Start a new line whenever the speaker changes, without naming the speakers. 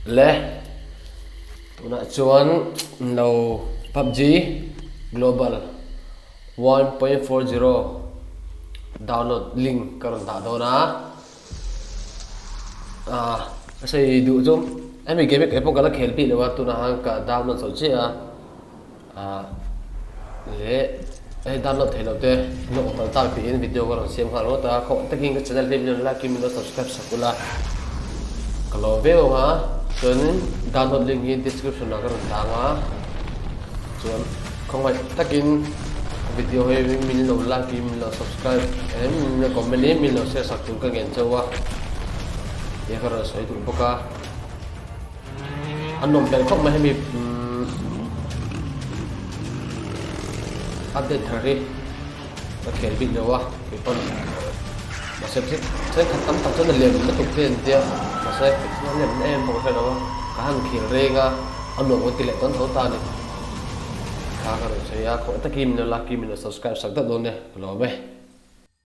Le tunah chuan lo PUBG Global 1.40 download link ka rawn dah dawn a. Ah a sawi duh chu hemi game hi kei pawh ka la khel bik lo a tunah khan ka download chho chiah a. Ah leh hei download theih loh te an awm palh tak tiin video ka rawn siam nghal ngawt a khawh takin ka channel hi min rawn like in min lo subscribe sak ula ka lo viau ang a chuanin download link hi description ah ka rawn tang a chuan khawngaih takin video hi min lo like in min lo subscribe em min lo comment in min lo share sak tur ka ngen chauh a tia ka rawn sawi duh bawk a. A nawm hmel khawp mai hemi update thar hi ka khel bik lo a keipawn mahse thenkhat tam tak chuan a lem lutuk te an tia mahse a lem em pawh ka hre lo a ka han khel reng a a nuam ka ti leh tawn tho ta a ni kha ka rawn sawi a khawih takin min lo like in min lo subscribe sak deuh dawn e ka lawm e.